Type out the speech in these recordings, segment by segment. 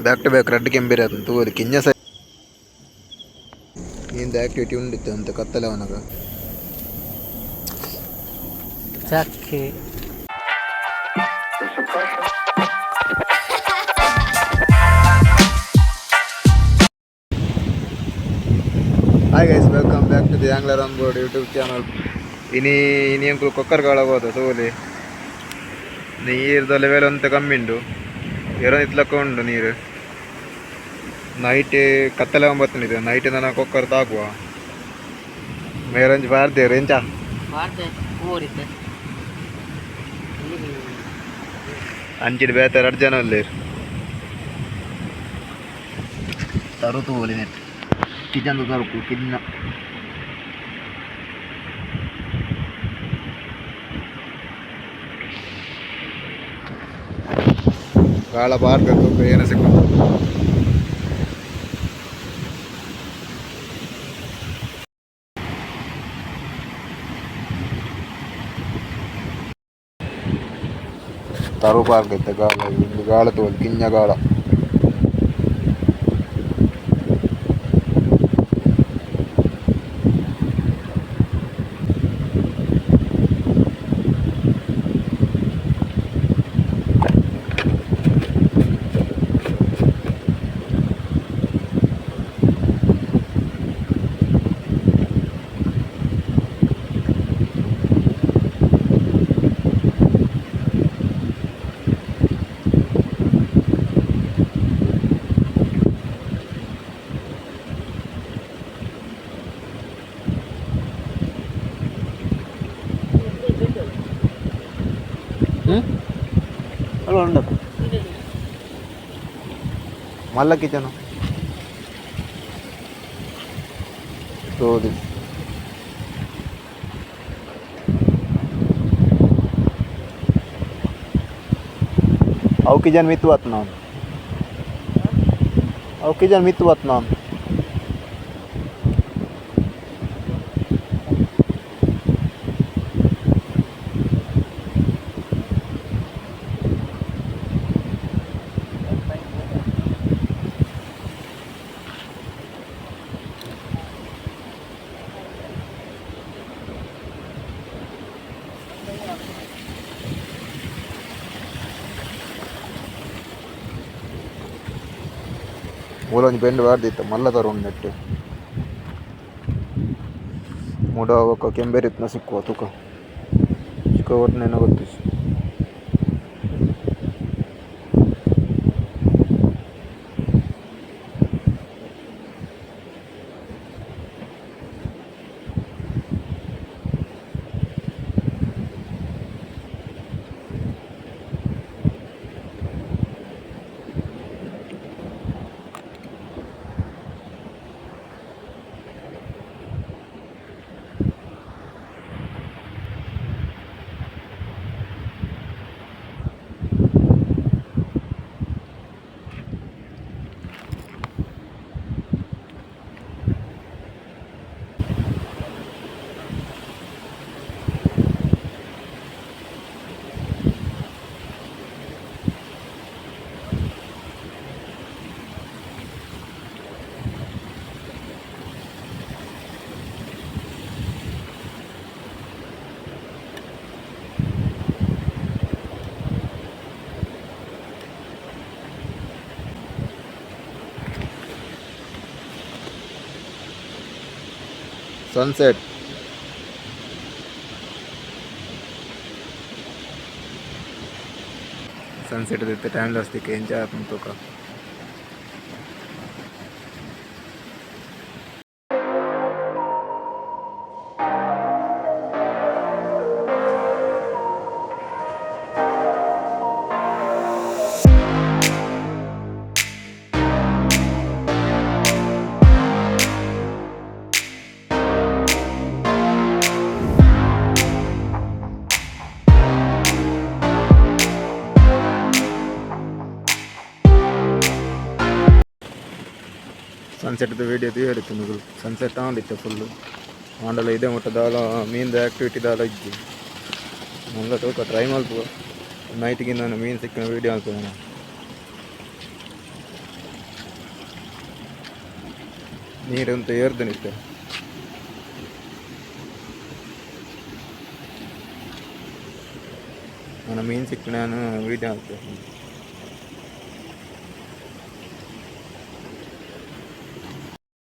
Back ಟು back ರಡ್ಡ್ ಕೆಂಬೆರ್ ಆತುಂಡು ತೂವೊಲಿ ಕಿನ್ಯ ಸೈ ಮೀನ್ದ ಆಕ್ಟಿವಿಟಿ ಉಂಡಿತ್ತು ಅಂತ ಕತ್ತಲೆ ಆವನಗ. ಚಕ್ಕೆ. Hi guys, welcome back to the Angler on Board YouTube channel. ಇನಿ ಇನಿ ಎಂಕುಲು ಕೊಕ್ಕರ್ಗಾಳ ಹೋದ ತೋಲಿ. ನೀರ್ದ ಲೆವೆಲ್ ಅಂತ ಕಮ್ಮಿ ಉಂಡು, ಎರೊಂದು ಉಂಡು ನೀರು. ನೈಟ್ ಕತ್ತಲೆ ಒಂಬತ್ತು, ನೈಟ್ ನನ್ನ ಕೊಕ್ಕರ್ ತಾಗುವ ಮೇರಂಜಿ ಬಾರ್ದೇರು ಎಂಚ. ಬಾರ್ದೆ ಮೂರಿತ್ತೆ. ಅಂಚಿಡ್ ಬೇತೆ ರಡ್ಡ್ ಜನ ಉಲ್ಲೆರ್. ತರು ತೂವೊಲಿ ನೆಟ್ ಕಿಜಂದ ತರುಕು ಕಿನ್ನ. ಗಾಳ ಬಾರ್ಗ ತೂಕ ಏನ ಸಿಕ್ಕು. ತರು ಪಾರ್ಕ್ ಇತ್ತೆ ಗಾಳ, ಇಂದು ಗಾಳ ತೂವೊಲಿ, ಕಿನ್ನ ಗಾಳ. ಅಲ್ಲ ಉಂಡಪ್ಪ ಮಲ್ಲ ಕಿಚನ್ ತೋದಿ. ಅವು ಕಿಚನ್ ಮಿತ್ತು ಬತ್ ನಾನು, ಅವು ಕಿಚನ್ ಮಿತ್ತು ಬತ್ ನಾನು. ಮೂಲೊಂಜಿ ಬೆಂಡ್ ಬಾರ್ದಿತ್ತ ಮಲ್ಲ ತರ ಉಂಡು ನೆಟ್. ಮುಡ ಬೊಕ ಕೆಂಬೆರಿತ್ನ ಸಿಕ್ಕುವ ತುಕ ಚಿಕ್ಕ ಒಟ್ಟನೇನ ಗೊತ್ತಿಜ್ಜಿ. ಸನ್ಸೆಟ್. ಸನ್ಸೆಟ್ ಇತ್ತೆ ಟೈಮ್ ಲಾಸ್ ತಿಕ್ಕ ಎಂಚ ಆಪುಂಡು ತೂಕ. ಸನ್ಸೆಟ್ದ ವೀಡಿಯೋ ತೂಯೊಲಿತ್ತು ನಿಕುಲು. ಸನ್ಸೆಟ್ ಆವೊಂದಿತ್ತೆ ಫುಲ್ಲು. ಆಂಡಲ ಇದೆ ಮುಟ್ಟ ದಾಲ ಮೀನ್ದ ಆಕ್ಟಿವಿಟಿ ದಾಲ ಇಜ್ಜಿ. ಮಲ್ಲ ತೂಕ, ಟ್ರೈ ಮಲ್ಪುವ. ನೈಟ್ಗೆ ನಾನು ಮೀನು ಸಿಕ್ಕಿನ ವೀಡಿಯೋ ಮಲ್ಪುವ. ನೀರಂತ ಏರ್ದು ನಿತ್ತೆ. ನನ್ನ ಮೀನು ಸಿಕ್ಕ ನಾನು ವೀಡಿಯೋ ಹಾಕ್ತೇನೆ.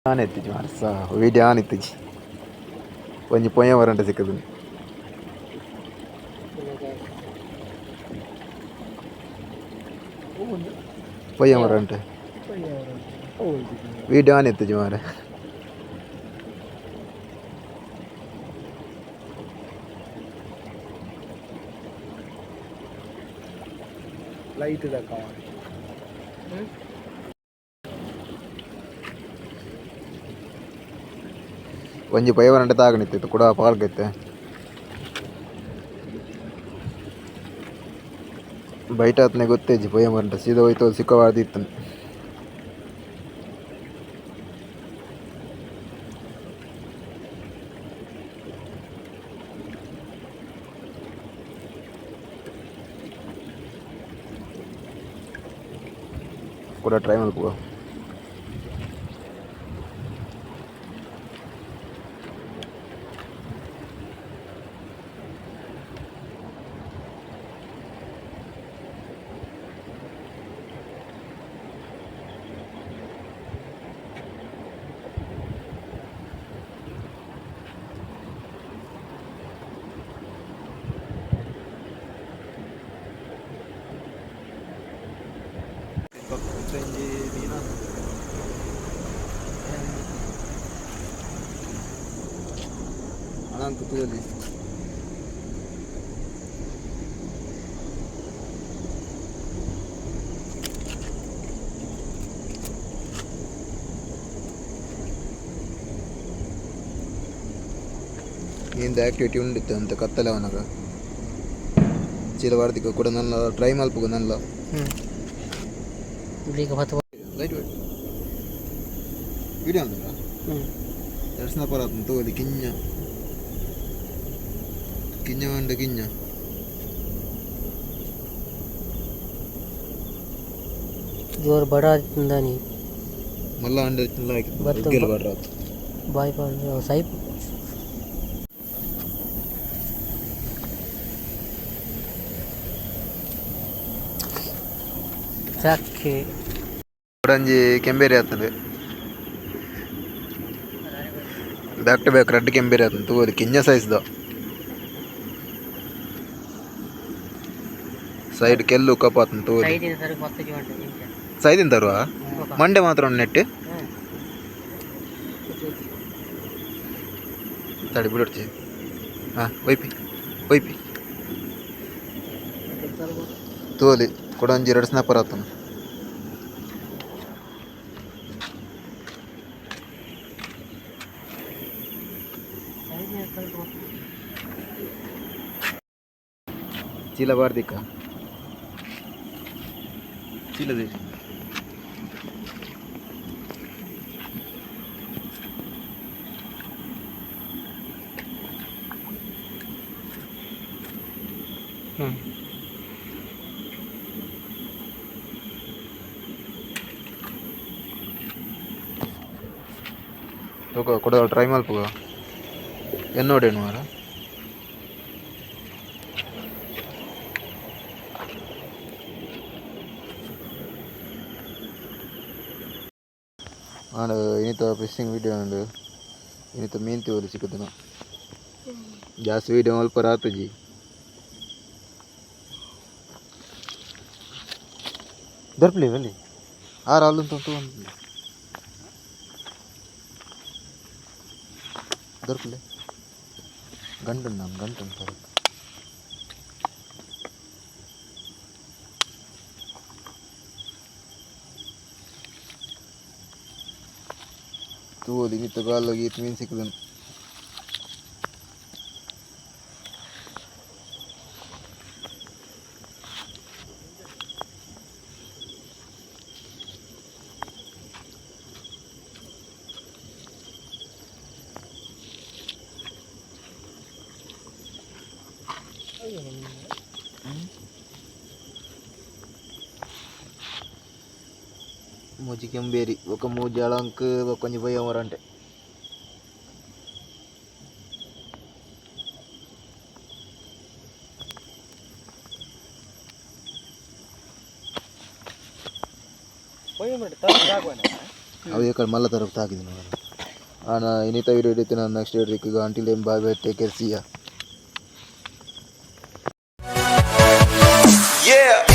ಆನ್ ಎತ್ತಿಜಿ ಮಾರ್ಸ ವೀಡಿಯೋ ಆನ್ ಇತ್ತಿಜಿ. ಒಂಜಿ ಪೊಯ್ಯ ವರಂಟ ಸಿಕ್ಕದು. ಪೊಯ್ಯ ವರಂಟ ವೀಡಿಯೋ ಆನ್ ಇತ್ತಿಜಿ ಮಾರೆ. ಲೈಟ್ ದಕ್ಕ. ಒಂಜಿ ಪೊಯ್ಯ ವರಂಟ ತಾಗಣಿತ್ತು ಕೂಡ ಪಾರ್ಕ್. ಬೈಟ್ ಆತನೆ ಗೊತ್ತೇಜಿ ಪೊಯ್ಯ ವರಂಟ ಸೀದಾ ಹೋಯ್ತು ಸಿಕ್ಕವಾರ್ದಿತ್ತು. ಕೂಡ ಟ್ರೈ ಮಲ್ಪುವ. ಅಣಂತ ತೂಲಿ. ಮೀನ್ದ ಆಕ್ಟಿವಿಟಿ ಉಂಡಿತ್ತು ಅಂತ ಕತ್ತಲೆ ಅವನಾಗ ಚೀಲ ವಾರ್ದಿಕ ಕೂಡ ನನ್ನ ಟ್ರೈ ಮಲ್ಪುಗ ನನ್ನ. ಹ್ಞೂ, ಈಗ ಹೊತ್ತು. ಲೈಟ್ ವಿಡಿಯೋ ಅಂದ್ರ. ಹ್ಞೂ. ದರ್ಶನ ಪರ ತೋಲಿ ಕಿಂಜ ಕಿಂಜ ಉಂಡು ಕಿಂಜ. ಜೋರು ಬಡ ನೀ. ಮಲ್ಲ ಅಂಡ. ಬತ್ತು. ಬರ್ರ. ಬಾಯ್ ಬಾಯ್ ಸೈಪ್. ಸಾಕಿ. ಒಂಜಿ ಕೆಂಬೇರಿ ಆತಂದೆ. ಬ್ಯಾಕ್ ಟು ಬ್ಯಾಕ್ ರಡ್ಡ್ ಕೆಂಬೇರಿ ಆತಂದು ತೂವೊಲಿ ಕಿಂಜ ಸೈಜ್ದ. ಸೈಡ್ ಕೆಲ್ಲು ಕಪ್ ಆತಂದು ತೂವೊಲಿ. ಸೈದಿನ ಸರಿ ಹೊತ್ತು ಜೀವಂಟ ನಿಮಿಷ. ಸೈದಿನ ತರುವ ಮಂಡೆ ಮಾತ್ರ ಉಂಡು ನೆಟ್. ಹ್ಞೂ. ತಡಿ ಬಿಡೊಡ್ಚಿ. ಹಾಂ, ಒಯ್ಪಿ ಒಯ್ಪಿ ತೂವೊಲಿ ಕುಡೊಂಜಿ ರಡ್ಡ್ ಸ್ನಾಪರ್ ಆತಂದು. ಚೀಲ ಬಾರ್ದಿಕ್ಕ ಚೀಲ. ಹ್ಞೂ. ತೂಕ ಕುಡ ಟ್ರೈ ಮಲ್ಪುಗ ಎನ್ನೋಡೇನು ಮಾರ. ಆಂಡ್ ಇನಿತ ಫಿಶಿಂಗ್ ವಿಡಿಯೋ ಉಂಡು. ಇನಿತ ಮೀನ್ ತೂವೊಲಿ ಸಿಕ್ಕುದಿನ. ಜಾಸ್ತಿ ವಿಡಿಯೋ ಮಲ್ಪರ ಆತುಜಿ. ದರ್ಪ್ಲಿ ಬಲ್ಲಿ ಆರ್ ಅಲ್ಲುಂತ ತೂವೊಂದು ದೊರ್ಪಲೆ ಗಂಟು ನಾನು ಗಂಟು ತರಕ್ಕೆ. ತೂವೊಲಿ ಮಿತ್ತ ಗಾಲೊಗಿ ಈತ್ ಮೀನು ಸಿಕ್ಕುದನ್. ಮೂಜಿ ಕೆಂಬೇರಿ ಬೊಕ ಮೂಜಿ ಅಳಂಕ್ ಬೊಕ ಒಂಜಿ ಬಯ್ಯ ಮರಂಟೆ. ಅವು ಏಕಡೆ ಮಲ್ಲ ತರಫ್ ತಾಕಿದ್ದೀನಿ ನಾನು. ಆನ ಇನ್ನಿತ ವೀಡಿಯೋ ಹಿಡಿತು ನಾನು next video until then bye bye, take care, see ya. Yeah.